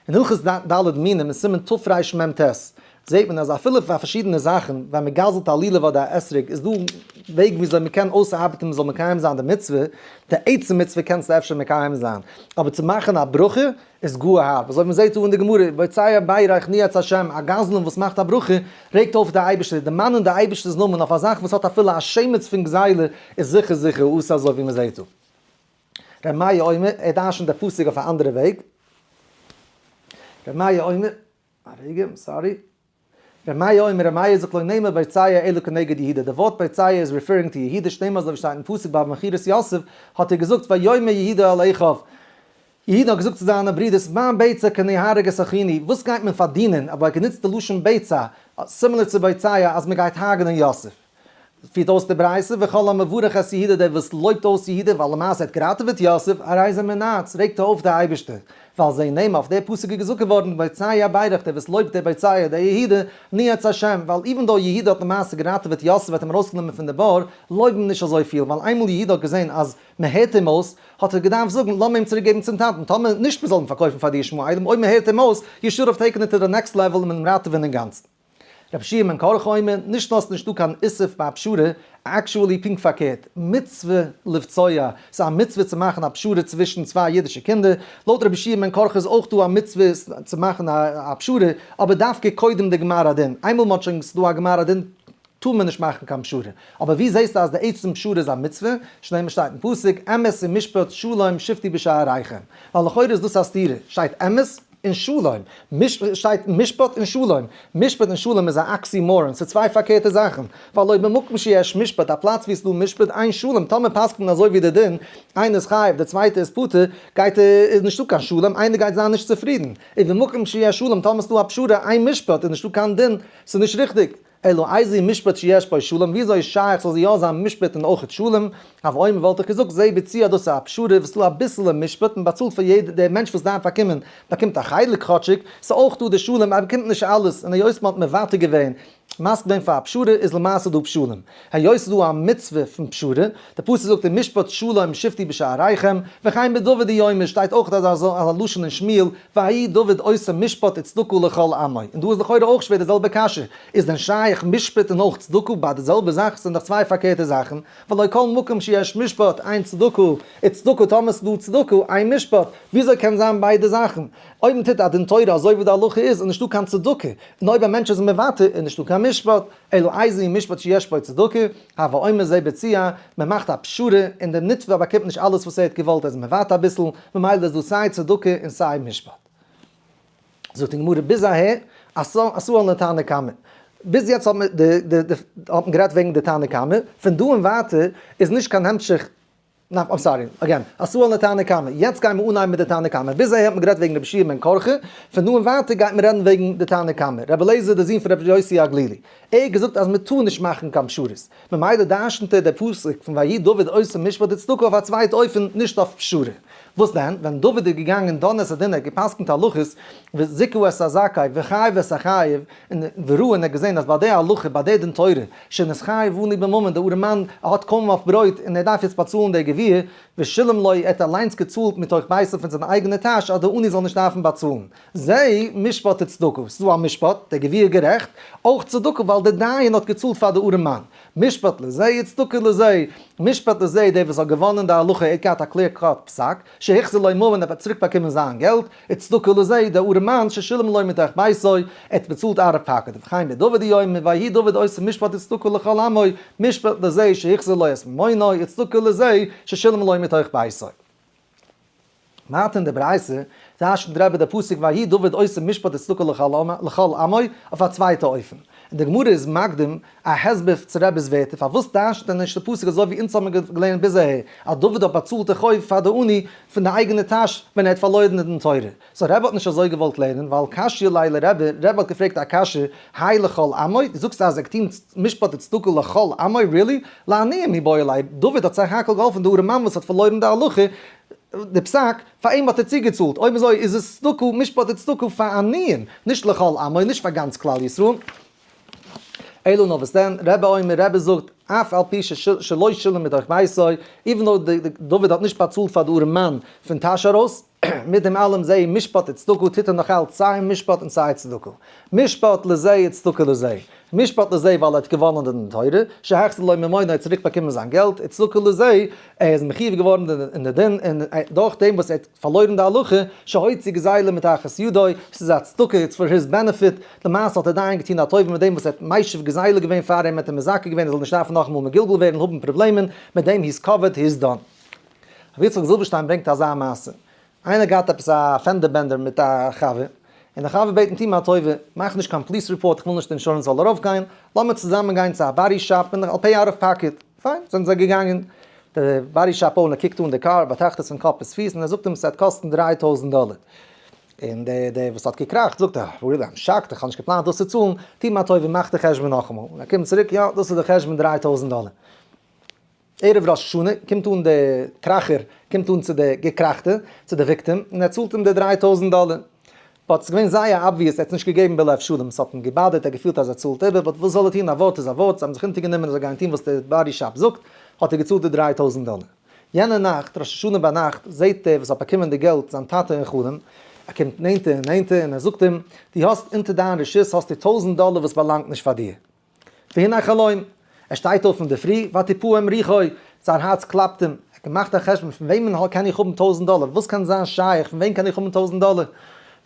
אין הלכות ד' מינים אין סימן תרמ"ט. זעט מען אז אפילו פאר פארשידענע זאכן, ווען מען גזל'ט א לולב אדער א אתרוג איז דא וועגן וויאזוי מען קען אויסארבעטן מען זאל מקיים זיין די מצוה, די עצם מצוה קענסטו אפשר מקיים זיין, אבער צו מאכן א ברכה איז גאר הארב, אזוי ווי מען זעט דא אין די גמרא, בוצע ברך נאץ השם, א גזלן וואס מאכט א ברכה רעגט אויף די אייבערשטער, דערמאנען די אייבערשטער'ס נאמען אויף א זאך וואס האט אפילו א שמץ פון גזילה איז זיכער זיכער אסור אזוי ווי מען זעט דא. ר' מאיר אומר, ער דרשנ'ט די פסוק אויף א אנדערע וועג. ר' מאיר אומר, א רגע, I'm sorry. ר' מאיר אומר, ר' מאיר זאגט לא נאמר בוצע אלא כנגד יהודה, די ווארט בוצע איז referring to יהודה, שנאמר אזוי ווי שטייט אין פסוק ביי מכירת יוסף, האט ער געזאגט ויאמר יהודה אל אחיו, יהודה האט געזאגט צו זיינע ברידערס, מה בצע כי נהרג את אחינו, וואס גייט מען פארדינען, אבער ער האט גענוצט די לשון בצע, similar צו בוצע, אז מען גייט הרג'נען יוסף. פירט אויס די ברייתא, וכל המברך את יהודה דער וואס לויבט אויס יהודה ווייל למעשה ער האט געראטעוועט יוסף, הרי זה מנאץ, רעגט ער אויף די אייבערשטער, ועל זה נאמר אויף דער פסוק איז געזאגט געווארן, בוצע ברך דער וואס לויבט דער בוצע דער יהודה, נאץ השם, ווייל even though יהודה האט למעשה געראטעוועט יוסף האט אים ארויסגענומען פון די בור, לויב אים נישט אזויפיל, ווייל איינמאל יהודה האט געזען אז מען הערט אים אויס, האט ער געדארפט זאגן לאמיר אים צוריק געבן צום טאטן, טאמער נישט מען זאל אים פארקויפן פאר די ישמעאלים, אויב מען הערט אים אויס, you should have taken it to the next level און אים ראטעווען אינגאנצן. רבי יהושע בן קרחה אומר, נישט נאר ס'נישטא קיין איסור ביי א פשרה, actually פונקט פארקערט, מצוה לבצוע, ס'איז א מצוה צו מאכן א פשרה צווישן צוויי אידישע קינדער, לויט רבי יהושע בן קרחה איז אויך דא א מצוה צו מאכן א פשרה, אבער דווקא קודם די גמר הדין, איינמאל מ'האט שוין ס'דא א גמר הדין טאר מען נישט מאכן קיין פשרה, אבער ווי זעסטו אז די עצם פשרה איז א מצוה, שנאמר שטייט אין פסוק, אמת ומשפט שלום שפטו בשעריכם, ווייל לכאורה איז דאס א סתירה, שטייט אמת און שלום, שטייט משפט און שלום, משפט און שלום איז א oxymoron, ס'איז צוויי פארקערטע זאכן, ווייל אויב במקום שיש משפט, א פלאץ ווי עס איז דא משפט, אין שלום, טאמער פסק'נט מען אזוי ווי די דין, איינער איז חייב, דער צווייטער איז פטור, גייט איז נישטא קיין שלום, איינער גייט זיין נישט צופרידן, ובמקום שיש שלום, טאמער ס'איז דא א פשרה, אין משפט, איז נישטא קיין דין, ס'איז נישט ריכטיג. אלא איזהו משפט שיש בו שלום, וויאזוי איז שייך ס'זאל יא זיין משפט און אויכעט שלום? הוה אמינא וואלט איך געזאגט זה בצוע דאס איז א פשרה וואס ס'דא אביסעלע משפט, מ'באצאלט פאר יעדע, דער מענטש וואס דארף באקומען באקומט א חלק כאטשיג, ס'איז אויך דא די שלום ער באקומט נישט אלעס, און היות מ'האט מוותר געווען, מסכים געווען פאר א פשרה איז למעשה דא שלום. היות ס'איז דא א מצוה פון פשרה, די פסוק זאגט ומשפט שלום שפטו בשעריכם, וכן בדוד הוא אומר שטייט אויך אזא לשון אין שמואל, ויהי דוד עושה משפט וצדקה לכל עמו, און דא איז לכאורה אויך שווער די זעלבע קשיא, איז דען שייך משפט און אויך צדקה ביי די זעלבע זאך? ס'זענען דאך צוויי פארקערטע זאכן, והלא כל מקום שיש משפט אין צדקה, וצדקה טאמער ס'איז דא צדקה אין משפט, וויאזוי קען זיין ביידע זאכן? אויב מ'טוט א דין תורה אזוי ווי די הלכה איז איז נישטא קיין צדקה, און אויב א מענטש איז מוותר איז נישטא קיין משפט, אלא איזהו משפט שיש בו צדקה, הווי אומר זה בצוע, מען מאכט א פשרה, און דער נתבע באקומט נישט אלעס וואס ער האט געוואלט, ער איז מוותר אביסל, ממילא איז דא סיי צדקה און סיי משפט. זאגט די גמרא ביז אהער, אתאן לתנא קמא. ביז יעצט האט מען האט מען גערעדט וועגן די תנא קמא, פון דא און ווייטער איז נישט קיין המשך ניין, I'm sorry, again, אתאן לתנא קמא, יעצט גייען מיר אנהייבן מיט די תנא קמא, ביז אהער האט מען גערעדט וועגן רבי יהושע בן קרחה, פון דא און ווייטער גייט מען רעדן וועגן די תנא קמא, רבי אליעזר דער זון פון רבי יוסי הגלילי, ער האט געזאגט אז מען טאר נישט מאכן קיין פשרות, ממילא דרשנ'ט ער דער פסוק פון ויהי דוד עושה משפט וצדקה אויף א צווייטע אופן, נישט אויף פשרה. וואס דען, ווען דוד איז געגאנגען דן את הדין ער האט גע'פסק'נט הלכות, וזיכה את הזכאי וחייב את החייב, און וראה און ער האט געזען אז ביי די הלכה ביי די דין תורה שנתחייב עני בממון די ארעמאן האט קוים אויף ברויט און ער דארף יעצט באצאלן די גביה ושילם לו ער האט אליינס געצאלט מתוך ביתו פון זיין אייגענע טאש אז די עני זאל נישט דארפן באצאלן זה משפט וצדקה ס'איז דא א משפט די גביה איז גערעכט אויך צדקה ווייל די דיין האט געצאלט פאר די ארעמאן משפט לזה וצדקה לזה משפט לזה דער וואס האט געוואנען די הלכה ער האט געהאט א clear cut פסק שהחזיר לו ממון ער האט צוריק באקומען זיין געלט וצדקה לזה, דער ארעמאן ששילם לו מתוך ביתו, ער האט באצאלט out of pocket, וכן בדוד הוא אומר, ויהי דוד עושה משפט וצדקה לכל עמו, משפט לזה שהחזיר לו את ממונו, וצדקה לזה ששילם לו מתוך ביתו. ווייטער אין די ברייתא, דרש'נט רבי די פסוק ויהי דוד עושה משפט וצדקה לכל עמו אויף א צווייטע אופן. און די גמרא איז מקדים א הסבר צו רבי'ס ווערטער פארוואס דרש'נט ער נישט די פסוק אזוי ווי אונז האבן געלערנט ביז אהער אז דוד האט באצאלט די חוב פאר די עני פון די אייגענע טאש ווען ער האט פארלוירן אין דין תורה. so רבי האט נישט אזוי געוואלט לערנען ווייל קשיא ליה לרבי, רבי האט געפרעגט א קשיא, האי לכל עמו? דו זאגסט אז ער האט געטון משפט וצדקה לכל עמו? really? לעניים מיבעי ליה, דוד האט סך הכל געהאלפן די ארעמאן וואס האט פארלוירן די הלכה, די פסק, פאר אים האט ער צוגעצאלט, אויב אזוי איז עס צדקה, משפט וצדקה פאר עניים, נישט לכל עמו, נישט פאר גאנץ כלל ישראל. אלא נאר וואס דען, רבי אומר, רבי זאגט, אף על פי שלא שילם מתוך ביתו, even though דוד האט נישט באצאלט פאר די ארעמאן פון טאש ארויס. מיט דעם אלעם זה משפט וצדקה טוט ער נאך אלץ סיי משפט און סיי צדקה. משפט לזה וצדקה לזה. משפט לזה ווייל ער האט געוואנען די דין תורה, שהחזיר לו ממונו ער האט צוריק באקומען זיין געלט, וצדקה לזה ער איז מחיוב געווארן אין די דין און דורך דעם וואס ער האט פארלוירן די הלכה, שהוציא גזילה מתחת ידו, ס'איז א צדקה, it's for his benefit, למעשה האט ער דיין געטון א טובה מיט דעם וואס ער האט משיב גזילה געווען פאר אים, ער האט אים מזכה געווען ער זאל נישט דארפן נאכאמאל מגולגל ווערן און האבן פראבלעמען, מיט דעם he's covered, he's done. רבי יצחק זילבערשטיין ברענגט אזא מעשה, איינער געהאט עפעס א fender bender מיט א חבר, און דער חבר בעט אים טו מיר א טובה, מאך נישט קיין police report, איך וויל נישט די אינשורענס זאל ארויפגיין, לאמיר צוזאמען גיין צו א body shop און I'll pay out of pocket. פיין, זענען זיי געגאנגען, דער body shop owner קוקט אן די קאר, באטראכט עס פון קאפ ביז פיס, און ער זאגט אים ס'וועט קאסטן 3000 דאלער. און דער דער וואס האט געקראכט זאגט, אה, really, I'm shocked, איך האב נישט געפלאנט דאס צו צאלן, טו מיר א טובה, מאך די חשבון נאכאמאל. און ער קומט צוריק, יא, דאס איז די חשבון 3000 דאלער. ערב ראש השנה קומט אן דער קראכער קומט אן צו די געקראכטע, צו די victim, און ער צאלט אים די 3000 דאלער. but ס'איז געווען זייער obvious, ער האט עס נישט געגעבן בלב שלם, ס'האט אים געבאדערט, ער האט געפילט אז ער צאלט איבער, but וואס זאל ער טון, א ווארט איז א ווארט, זיי האבן זיך אונטערגענומען ער זאל גיין טון וואס דער body shop זאגט, האט ער געצאלט די 3000 דאלער. יענע נאכט, ראש השנה ביינאכט, זעט דער וואס האט באקומען די געלט זיין טאטע אין חלום, ער קומט נענטער און נענטער און ער זאגט אים, דו האסט אונטער דיין רשות האסטו 1000 דאלער וואס באלאנגט נישט פאר דיר. והנה חלום, ער שטייט אויף אינדערפרי, ותפעם רוחו, זיין הארץ קלאפט אים, ער האט געמאכט א חשבון פון וועמען קען איך האבן 1000 דאלער, וואס קען זיין שייך, פון וועם קען איך האבן 1000 דאלער,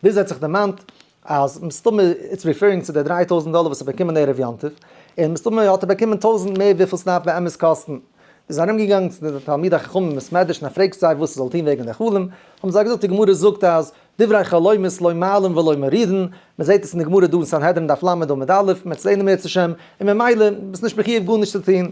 ביז ער האט זיך דערמאנט אז מסתמא it's referring צו די 3000 דאלער וואס ער האט באקומען ערב יום טוב, און מסתמא האט ער באקומען 1000 מער וויפיל ס'דארף באמת קאסטן. איז ער ארומגעגאנגען צו די תלמידי חכמים אין בית מדרש און ער פרעגט זיי וואס ער זאל טון וועגן די חלום, האבן זיי געזאגט די גמרא זאגט אז דברי חלומות לא מעלין ולא מורידין, מען זעט עס אין די גמרא דא אין סנהדרין דף ל' עמוד א', מען וועט זען אם ירצה השם, און ממילא ביסט נישט מחיוב גארנישט צו טון.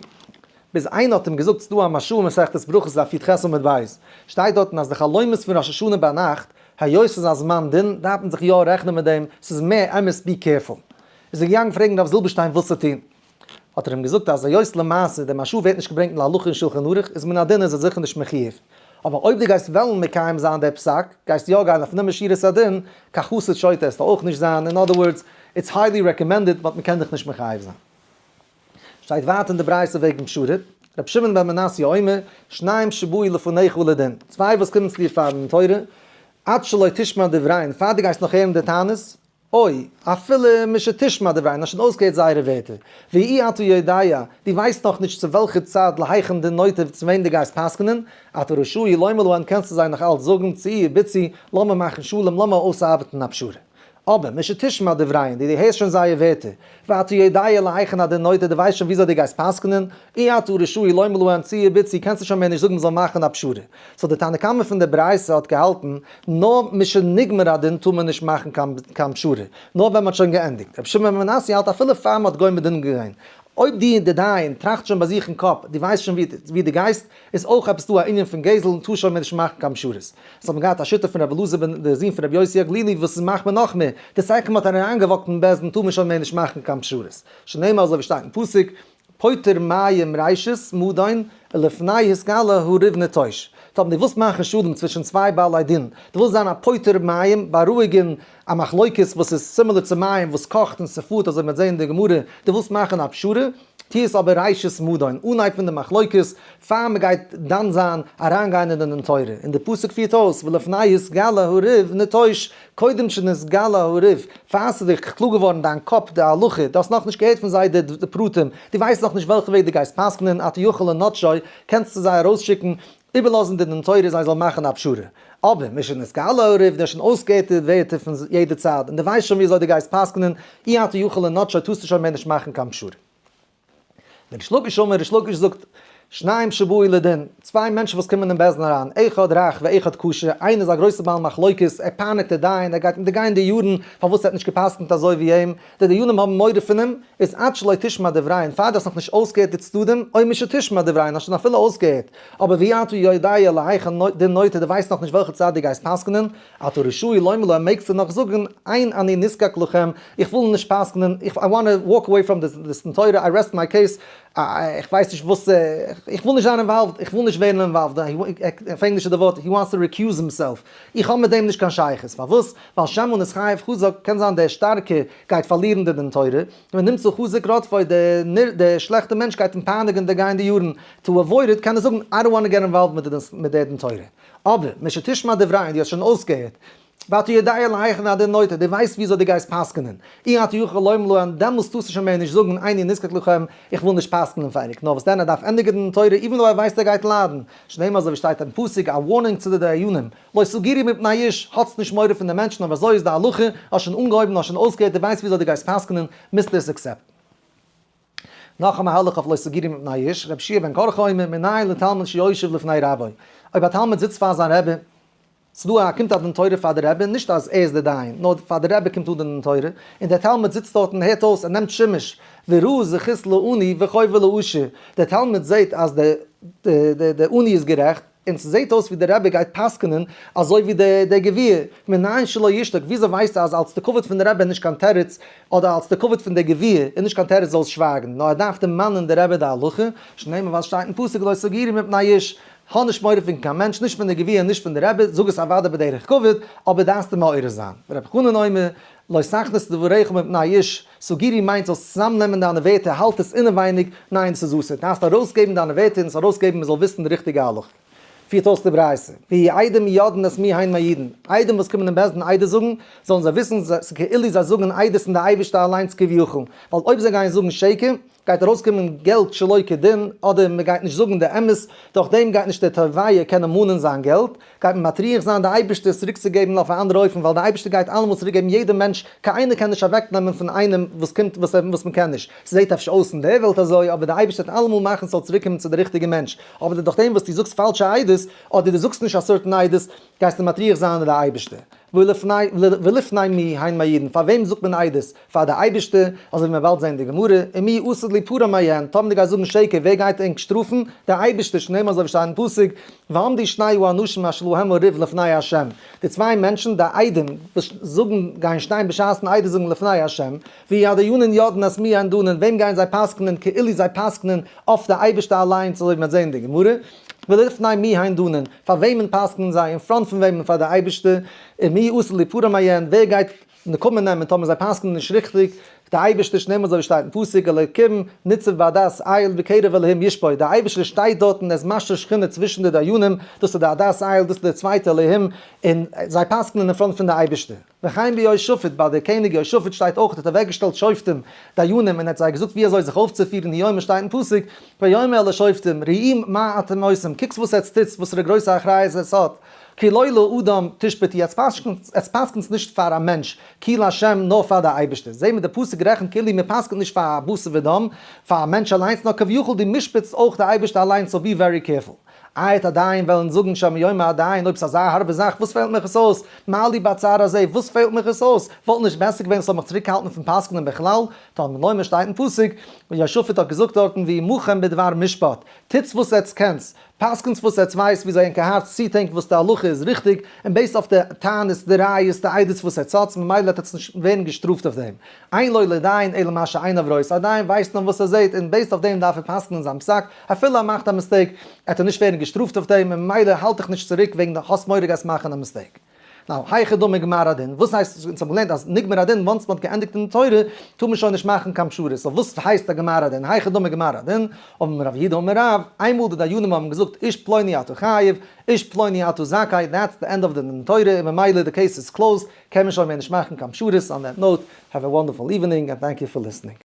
ביז איינער האט אים געזאגט ס'דא א מהרש"א אין מסכת ברכות דף י"ח עמוד ב', שטייט דארטן אז די חלומות פון ראש השנה ביינאכט, היות ס'איז א זמן דין, דארף מען זיך יא רעכענען מיט דעם, ס'איז מער אמת be careful. איז ער געגאנגען פרעגן רב זילבערשטיין וואס צו טון. האט ער אים געזאגט אז היות למעשה דער מהרש"א ווערט נישט געברענגט אין להלכה אין שלחן ערוך איז מן הדין איז ער זיכער נישט מחיוב, אבער אויב דו גייסט וועלן מקיים זיין דער פסק גייסטו יא גיין לפנים משורת הדין, קיין חסיד שוטה עסטו אויך נישט זיין, in other words, it's highly recommended but מ'קען דיך נישט מחייב זיין. שטייט ווייטער אין די ברייתא וועגן פשרה, רבי שמעון בן מנסיא אומר, שניים שבאו לפניך לדין, צוויי וואס קומען צו דיר פארן תורה, עד שלא תשמע דבריהן, פאר דו גייסט נאך הערן די טענות, אוי, אפילו משתשמע דבריהן, האסט שוין אויסגעהערט זייערע ווערטער, ואי אתה יודע, דו ווייסט נאך נישט צו וועלכע צד להיכן דין נוטה צו וועם דו גייסט פסק'נען, אתה רשאי לומר להן קענסטו זיי נאך אלץ זאגן, צאו ובצעו, לאמיר מאכן שלום, לאמיר אויסארבעטן א פשרה. אבער, משתשמע דבריהן, דו הערסט שוין זייער ווערטער, ואתה יודע להיכן הדין נוטה, דו ווייסט שוין וויאזוי דו גייסט פסק'נען, אי אתה רשאי לומר להן צאו ובצעו, קענסטו שוין מער נישט זאגן מ'זאל מאכן א פשרה. so די תנא קמא פון די ברייתא האט געהאלטן, נאר משנגמר הדין טאר מען נישט מאכן קיין פשרה, נאר ווען מ'האט שוין געענדיגט. רבי שמעון בן מנסיא האלט אפילו פאר מ'האט גומר דין געווען. אויב די די דיין טראכט שוין ביי זיך אין קאפ, דו ווייסט שוין ווי דו גייסט, איז אויך עפעס דא א ענין פון גזל און טאר שוין מער נישט מאכן קיין פשרות. עס האט מען געהאט א שיטה פון רבי אלעזר בן דער זון פון רבי יוסי הגלילי וואס איז מחמיר נאך מער, די second מ'האט אריינגעוואקט אין בית דין טאר מען שוין מער נישט מאכן קיין פשרות. שנאמר אזוי ווי שטייט אין פסוק, פותר מים ראשית מדון ולפני התגלה הריב נטוש. טאמער דו ווילסט מאכן שלום צווישן צוויי בעלי דין, דו ווילסט זיין א פותר מים, בארואיגן א מחלוקת וואס איז similar צו מים וואס קאכט און ס'פארט אזוי מ'וועט זעהן אין די גמרא, דו ווילסט מאכן א פשרה, טו עס אבער ראשית מדון, אנהייב פון די מחלוקת, פאר מ'גייט דן זיין, אריינגיין אין די דין תורה. און די פסוק פירט אויס, ולפני התגלה הריב נטוש, קודם שנתגלה הריב, פאר ס'איז דיך קלאר געווארן דיין קאפ די הלכה, דו האסט נאכנישט געהערט פון זיי די פרטים, דו ווייסט נאכנישט וועלכע וועג דו גייסט פסק'נען, אתה יכול לנטשו, קענסטו זיי ארויסשיקן, איבערלאזן די דין תורה זיי זאלן מאכן א פשרה. אבער משנתגלה הריב, דו האסט שוין אויסגעהערט די ווערטער פון יעדע צד, און דו ווייסט שוין ווי אזוי דו גייסט פסק'נען, אי אתה יכול לנטשו טארסטו שוין מער נישט מאכן קיין פשרה. ריש לקיש אמר, ריש לקיש זאגט, שניים שבאו לדין, צוויי מענטשן וואס קומען אין בית דין אריין, אחד רך ואחד קשה, איינער איז א גרויסער בעל מחלוקת, ער פייניגט די דיין, ער גייט אים דערגיין די יארן פארוואס ער האט נישט גע'פסק'נט אזוי ווי אים, די דיינים האבן מורא פון אים, איז עד שלא תשמע דבריהן, פאר דו האסט נאכנישט אויסגעהערט די צדדים, או משתשמע דבריהן, האסט שוין אפילו אויסגעהערט, אבער ואי אתה יודע להיכן דין נוטה, דו ווייסט נאכנישט וועלכע צד דו גייסט פסק'נען, אתה רשאי לומר להם, מעגסטו נאך זאגן, אין אני נזקק לכם, איך וויל נישט פסק'נען, איך I want to walk away from this דין תורה, I rest my case, איך ווייס נישט וואס, איך וויל נישט זיין involved, איך וויל נישט ווערן involved, אויף ענגליש איז די ווארט, he wants to recuse himself, איך האב מיט דעם נישט קיין שייכות, פארוואס? ווייל שמא נתחייב חזק, קען זיין דער שטארקע גייט פארלירן די דין תורה, ונמצא חזק רודפו, דער שלעכטע מענטש גייט אים פייניגן די גייענדע יארן, to avoid it קען ער זאגן I don't want to get involved מיט די דין תורה. אבער, משתשמע דבריהם, דו האסט שוין אויסגעהערט, ואתה יודע להיכן הדין נוטה, דו ווייסט וויאזוי דו גייסט פסק'נען, אי אתה יכול לומר לו, און דעמאלס טארסטו שוין מער נישט זאגן איני נזקק לכם, איך וויל נישט פסק'נען פאר ענק, נאר וואס דען ער דארף ענדיגן דין תורה even though ער ווייסט ער גייט ליידן, שנאמר אזוי ווי שטייט אין פסוק, א warning צו די דיינים, לא תגורו מפני איש, האטס נישט מורא פון די מענטשן, אבער אזוי איז די הלכה, האסט שוין אנגעהויבן, האסט שוין אויסגעהערט, דו ווייסט וויאזוי דו גייסט פסק'נען, מוזטו עס accept ן. נאך א מהלך אויף לא תגורו מפני איש, רבי יהושע בן קרחה אומר, מנין לתלמיד שיושב לפני רבו, אויב א תלמיד זיצט פאר זיין רבי, ס'דא א קומט א דין תורה פאר די רבי, נישט אז ער איז די דיין, נאר פאר די רבי קומט אן די דין תורה, און דער תלמיד זיצט דארט און הערט אויס, ער נעמט שימוש, וראה זכות לעני וחובה לעשיר, דער תלמיד זעט אז די עני איז גערעכט, און ס'זעט אויס ווי די רבי גייט פסק'נען אזוי ווי דער גביר, מנין שלא ישתוק, וויאזוי ווייסטו אז אלס די כבוד פון די רבי איז נישט קיין תירוץ, אדער אלס די כבוד פון דער גביר איז נישט קיין תירוץ זאלסט שווייגן, נאר ער דארף דערמאנען די רבי די הלכה, שנאמר ווייל ס'שטייט אין פסוק לא תגורו מפני איש, האב נישט מורא פון קיין מענטש, נישט פון די גביר און נישט פון די רבי, זאג עס אוודאי בדרך כבוד, אבער דארפסטו מעורר זיין. ורבי חנן אומר, לא תכניס דבריך מפני איש, תגורו מיינט זאלסט צוזאמנעמען דיינע ווערטער, האלט עס אינעווייניג, ניין עס איז אסור, דארפסט ארויסגעבן דיינע ווערטער און עס ארויסגעבן מען זאל וויסן די ריכטיגע הלכה. פירט אויס די ברייתא, והוא עדים יודעין את מי הן מעידין, עדים וואס קומען אין בית דין עדות זאגן, זאלן זיי וויסן ס'איז כאילו זיי זאגן עדות אין די אייבערשטער אליינס כביכול, ווייל אויב זיי גייען זאגן שקר, גייט ארויסקומען געלט שלא כדין, אדער מען גייט נישט זאגן די אמת, דורך דעם גייט נישט דער תובע קענען מאנען זיין געלט, גייט מען מטריח זיין די אייבערשטער עס צוריקצוגעבן אויף א אנדערע אופן, ווייל די אייבערשטער גייט אלעמאל צוריקגעבן יעדע מענטש, קיין איינער קען נישט אוועקנעמען פון איינעם וואס קומט וואס וואס מען קען נישט, ס'זעט אפשר אויס אין דער וועלט אזוי, אבער די אייבערשטער וועט אלעמאל מאכן ס'זאל צוריקקומען צו די ריכטיגע מענטש, אבער דורך דעם וואס דו זאגסט פאלשע עדות, אדער דו זאגסט נישט א certain עדות, גייסטו מטריח זיין די אייבערשטער. ולפני מי הן מעידין, פאר וועם זאגט מען עדות? פאר די אייבערשטער, אזוי ווי מען באלד זען אין די גמרא, ומי עתיד ליפרע מהן, טאמער דו גייסט זאגן שקר, ווער גייט ענק שטראפן? די אייבערשטער, שנאמר אזוי ווי שטייט אין פסוק, ועמדו שני האנשים אשר להם הריב לפני ה', די צוויי מענטשן, די עדים, וואס זאגן, גייען שטיין בשעת'ן עדות זאגן לפני ה', והוא הדיינין יודעין את מי הן דנין, וועם גייען זיי פסק'נען, כאילו זיי פסק'נען אויף די אייבערשטער אליינס, אזוי ווי מען וועט זען אין די גמרא. ולפני מי הן דנין, פאר וועמען פסק'נען זיי, אין front פון וועמען, פאר די אייבערשטער, ומי עתיד ליפרע מהן, ווער גייט נקמה נעמען טאמער זיי פסק'נען נישט ריכטיג, די אייבערשטער, שנאמר אזוי ווי שטייט אין פסוק, אלוקים ניצב בעדת אל בקרב אלהים ישפוט, די אייבערשטער שטייט דארט און ער איז משרה שכינה צווישן די דיינים, דאס איז די עדת אל, דאס איז דער צווייטער אלהים, און זיי פסק'נען אין front פון די אייבערשטער. וכן ביהושפט, ביי דער קעניג יהושפט שטייט אויך, ער האט אוועקגעשטעלט שופטים, דיינים, און ער האט זיי געזאגט ווי אזוי זיך אויפצופירן, הוא אומר שטייט אין פסוק, ויאמר אל השופטים, ראו מה אתם עושים, קוקטס וואס עטס טוטס, וואסערע גרויסע אחריות עטס האט, כי לא לאדם תשפטו, עטס פסק'נטס נישט פאר א מענטש, כי לה' נאר פאר די אייבערשטער. זעהן מיר די פסוק רעכנט כאילו מען פסק'נט נישט פאר א בשר ודם, פאר א מענטש אליינס, נאר כביכול דו משפט'סט אויך די אייבערשטער אליינס, so be very careful. איי וועט א דיין וועלן זאגן שמא יאמר הדיין אויב ס'איז אזא הארבע זאך וואס פעלט מיך עס אויס? מה לי בצער הזה וואס פעלט מיך עס אויס? וואלט נישט בעסער געווען ס'זאל מיך צוריקהאלטן פון פסק'נען בכלל? תלמוד לומר שטייט אין פסוק, יהושפט האט געזאגט דארטן ועמכם בדבר משפט, טוטס וואס עטס קענטס, פסק'נטס וואס עטס ווייסט וויאזוי ענקער הארץ ציט ענק וואס די הלכה איז ריכטיג, און based אויף די טענות די ראיות די עדות וואס עטס האטס ממילא וועט עטס נישט ווערן געשטראפט אויף דעם. אין לו לדיין אלא מה שעיניו רואות, א דיין ווייסט נאר וואס ער זעט און based אויף דעם דארף ער פסק'נען זיין פסק, אפילו ער מאכט א mistake, עט ער נישט ווערן געשטראפט אויף דעם, און ממילא האלט דיך נישט צוריק וועגן די האסט מורא גייסט מאכן א mistake. Now, היכי דמי גמר הדין, וואס הייסט, אונז האבן געלערנט אז נגמר הדין, once מ'האט געענדיגט אין תורה, טאר מען שוין נישט מאכן קיין פשרות, so וואס הייסט א גמר הדין, היכי דמי גמר הדין, אמר רב יהודה אמר רב, איינמאל די דיינים האבן געזאגט איש פלוני אתה חייב, איש פלוני אתה זכאי, that's the end of the דין תורה, און ממילא די case איז closed, קען מען שוין מער נישט מאכן קיין פשרות, on that note, have a wonderful evening and thank you for listening.